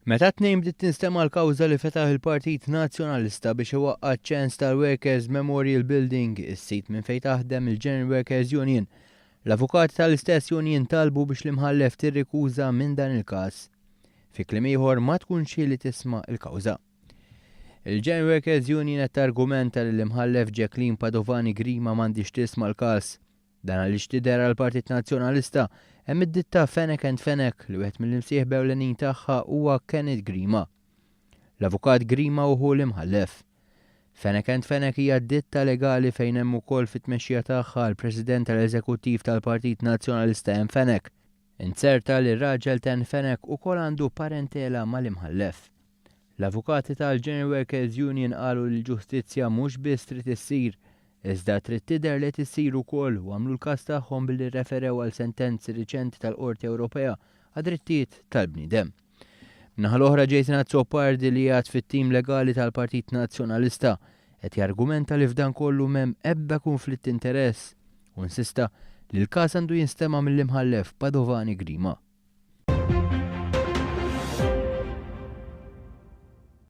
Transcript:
Meta t-Tnejn bdiet tinstema' l-kawża li fetaħ il-Partit Nazzjonalista biex iwaqqa' ċ-ċens tal-Workers Memorial Building, is-sit minn fejn taħdem il-General Workers Union, l-avukati tal-istess union talbu biex l-Imħallef tirrikuża minn dan il-każ. Fi kliem ieħor ma tkunx hi li tisma' l-kawża. Il-General Workers Union qed targumenta li l-Imħallef Jacqueline Padovani Grima m'għandhiex tisma' l-każ. Dan għaliex tidher għall-Partit Nazzjonalista hemm id-ditta Fenech and Fenech li wieħed mill-imsieħba ewlenin tagħha huwa Kenneth Grima. L-Avukat Grima hu ħu l-Imħallef. Fenech and Fenech hija ditta legali fejn hemm ukoll fit-tmexxija tagħha l-President tal-Eżekuttiv tal-Partit Nazzjonalista Ann Fenech. Inzerta li r-raġel t'Ann Fenech ukoll għandu parentela mal-Imħallef. L-avukati tal-General Workers Union qalu li l-ġustizzja mhux biss trid issir, iżda trid tidher li qed issir ukoll u għamlu l-każ tagħhom billi rreferew għal sentenzi riċenti tal-Qorti Ewropea għad-Drittijiet tal-Bniedem. Min-naħa l-oħra Jason Azzopardi li qiegħed fit-tim legali tal-Partit Nazzjonalista qed jargumenta li f'dan kollu m'hemm ebda kunflitt t'interess u insista li l-każ għandu jinstema' mill-Imħallef Padovani Grima.